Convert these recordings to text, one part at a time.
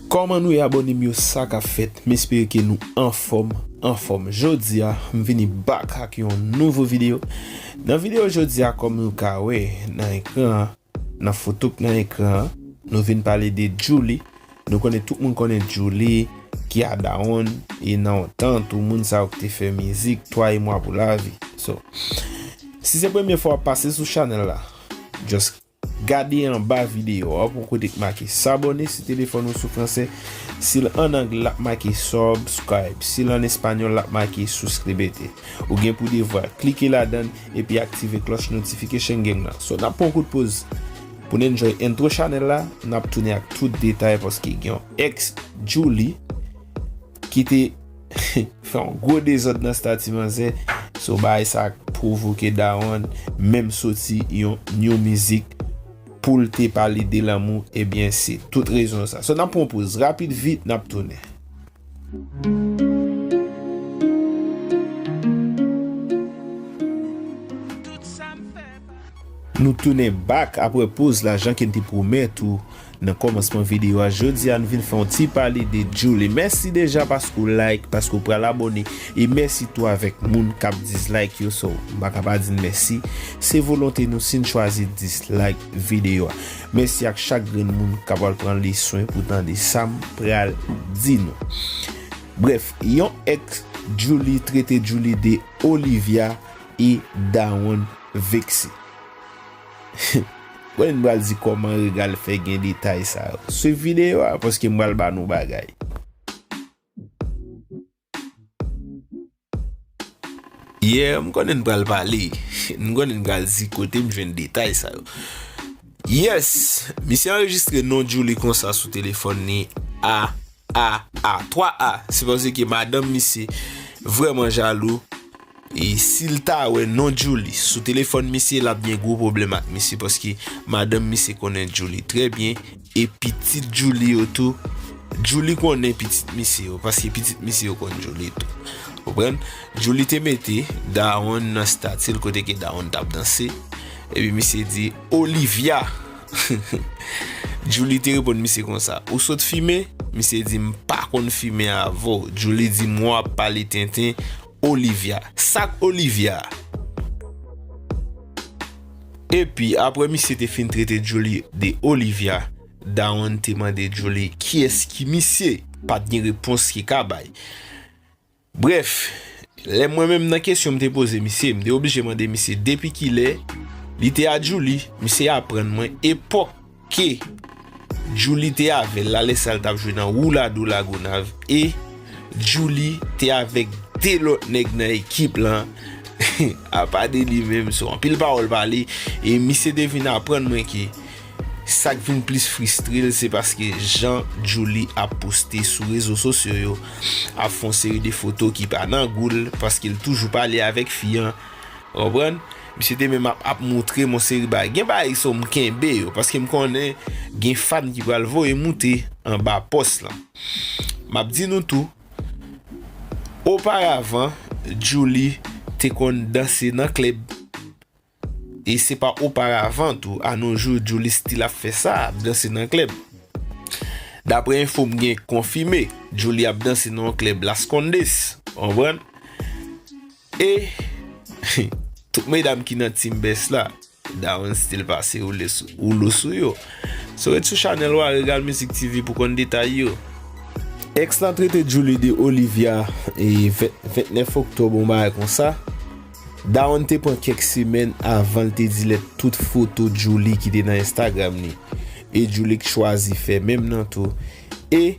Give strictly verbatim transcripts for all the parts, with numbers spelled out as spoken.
Kòman nou ye, abòne m yo, sa k ap fèt? M espere ke nou anfòm, anfòm. Jodi a, m vini back ak yon nouvo videyo. Nan videyo jodi a, kòm nou ka wè nan ekran an, nan foto k nan ekran an, nou vin pale de Djouly. Nou konnen, tout moun konnen Djouly, ki a dawonn, e nan yon tan tou, moun sa yo ki te fè mizik, twa e mwa pou lavi. So, si se premye fwa w ap pase sou chanèl la, just gade anba videyo a, pou kote k make s'abonner si telefòn ou sou fransè. Si l ann anglè, l ap make subscribe. Si l ann espanyòl, l ap make suscríbete. Ou gen pou devwa klike ladan l epi aktive cloche notification gang nan. So, n ap pran yon kout poz pou n enjoy intro chanèl la. N ap tounen ak tout detay paske gen yon ex Djouly ki te fè yon gwo dezòd nan stati manzè. So, bagay sa pwovoke dawonn menm soti yon new mizik pou l te pale de lanmou. Ebyen, se tout rezon sa. So, n ap pran yon poz rapid, vit, n ap tounen. Nou tounen back apre poz la, jan ke n te pwomèt ou nan kòmansman videyo a. Jodi a, n vin fè yon ti pale de Djouly. Mèsi deja paske w like, paske w pral abòne, e mèsi tou avèk moun k ap dislike yo. So, m pa ka pa di n mèsi. Se volonte nou si n chwazi dislike videyo a. Mèsi ak chak grenn moun k ap al pran li swen pou tande sa m pral di nou. Brèf, yon ex Djouly trete Djouly de Olivia e dawonn vekse. Bon, m pral di kòman Regal fè gen detay sa yo. Swiv videyo a, paske m pral ba nou bagay. Yeah, m konnen n pral pale. M konnen n pral di kote m jwenn detay sa yo. Yes, misye anrejistre non Djouly konsa sou telefòn li, A A A, twa A. Se paske madanm misye vrèman jalou. E si l ta wè non Djouly sou telefòn misye, l ap gen gwo pwoblèm ak misye, paske madanm misye konnen Djouly trè byen, e pitit Djouly yo tou, Djouly konnen pitit misye yo, paske pitit misye yo konn Djouly tou. Konprann? Djouly te mete dawonn nan stati l kote ke dawonn t ap danse, epi misye di, "Olivia." Djouly te reponn misye konsa, "Ou sot fimen?" Misye di, "M pa konn fimen avè w." Djouly di, "M wè w ap pale tenten, Olivia. Sa k Olivia a?" Epi, apre misye te fin trete Djouly de Olivia, dawonn te mande Djouly kiyès ki misye. Pa t gen repons ki ka bay. Brèf, lè mwen menm nan kesyon m te poze misye, m te oblije mande misye depi kilè li te a Djouly. Misye aprann mwen epòk ke Djouly te avè l la, lè sa l t ap jwe nan Wouladou Lagonav, e Djouly te avèk de lòt nèg nan ekip lan. Apa de li menm, so anpil pawòl pale, e misye te vin aprann mwen ke sa k vin plis fristre l, se paske jan Djouly ap poste sou rezo sosyo yo, ap fè yon seri de foto ki pa nan gou l, paske l toujou pale avèk fi an. Ou konprann? Misye te menm ap, ap moutre m yon seri bagay. Gen bagay sa m kenbe yo, paske m konnen gen fan ki pral voye moute anba pòs lan. M ap di nou tou, oparavan, Djouly te konn danse nan klèb. E se pa oparavan tou, a nos jours, Djouly still ap fè sa, ap danse nan klèb. Daprè enfo m gen konfime, Djouly ap danse nan yon klèb Las Condes, w konprann? E tout medam ki nan Team Best la, dawonn still pase woulo sou, woulo sou yo. So ret sou chanèl ou a, Regal Music T V, pou konn detay yo. Ex lan trete Djouly de Olivia, e ven, ventnèf oktòb, yon bagay konsa. Dawonn te pran kèk semèn avan l te delete tout foto Djouly ki te nan Instagram li. E Djouly k chwazi fè menm nan tou. E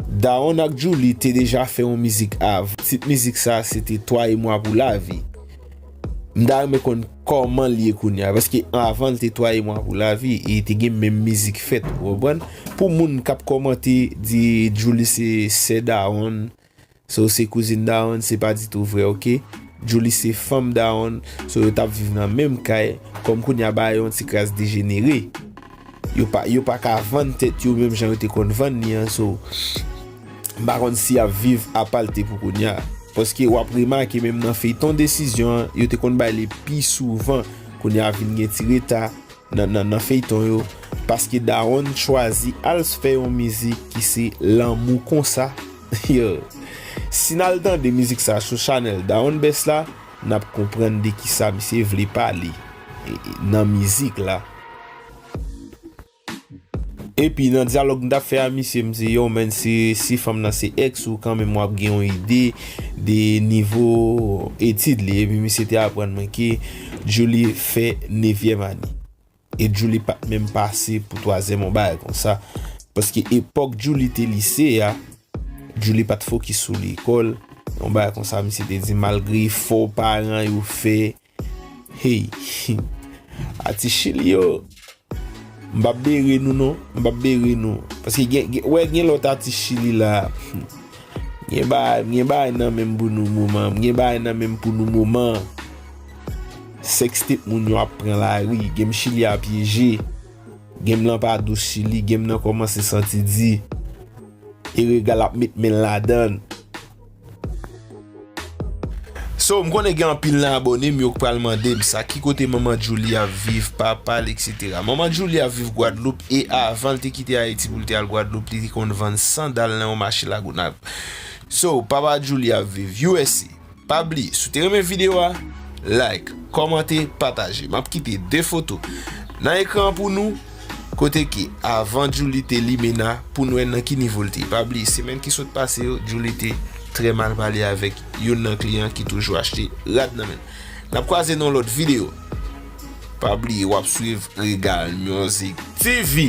dawonn ak Djouly te deja fè yon mizik avan. Tit mizik sa se te Twa e mwa pou lavi. M ta renmen konn kòman l ye kounye a, paske avan l te Twa e mwa pou lavi, e te gen menm mizik fèt, ou konprann? Pou moun k ap kòmante, di Djouly se sè dawonn, so se kouzin dawonn, se pa ditou vre, oke? Djouly se fanm dawonn, so yo t ap viv nan menm kay, kòm kounye a bagay yo yon ti kras dejenere. Yo pa, yo pa ka vann tèt yo menm jan yo te konn vann li an, so m pa konn si y ap viv apa l te pou kounye a. Paske w ap remake menm nan feyton Desizyon an, yo te konn bay li pi souvan. Kounye a vin gen ti reta nan, nan, nan feyton yo, paske Dawonn chwazi al fè yon mizik ki se Lanmou Konsa. Yo, si n al tande mizik sa sou chanèl Dawonn Best la, n ap konprann de kisa misye vle pale e, e, nan mizik la. Epi nan dyalòg m t ap fè a misye, m di, yo, menn, si, si fanm nan se ex ou, kanmenm w ap gen yon ide de nivo etid li. Epi misye te aprann mwen ke Djouly fè nevyèm ane. E Djouly pa t menm pase pou twazyèm, yon bagay konsa. Paske epòk Djouly te lise a, Djouly pa t fokis sou lekòl. Yon bagay konsa, misye te di, malgre efò paran yo fè, hey, atis Chili yo, m p ap bere nou non, m p ap bere nou. Paske gen, gen, wè, gen lòt atis Chili la. Gen bagay, gen bagay nan menm pou nou moman, gen bagay nan menm pou nou moman. Sextape moun yo ap pran lari, game Chili a pyeje. Game lan pa dous Chili, game nan kòmanse santi di. E Regal ap met men l ladan l. So, m konnen gen anpil nan abòne m yo k pral mande m sa, ki kote manman Djouly ap viv, papa l, etsetera. Manman Djouly ap viv Gwadloup, e avan l te kite Ayiti pou l te al Gwadloup, li te konn vann sandal nan yon mache Lagonav. So, papa Djouly ap viv U S A. Pa bliye, si w te renmen videyo a, like, kòmante, pataje. M ap kite de foto nan ekran an pou nou, kote ke avan Djouly te limena, pou n wè nan ki nivo l te ye. Pa bliye, semèn ki sot pase yo, Djouly te trè mal pale avèk youn nan kliyan ki toujou achte rad nan men l. N ap kwaze nan yon lòt videyo. Pa bliye, w ap swiv Regal Music T V.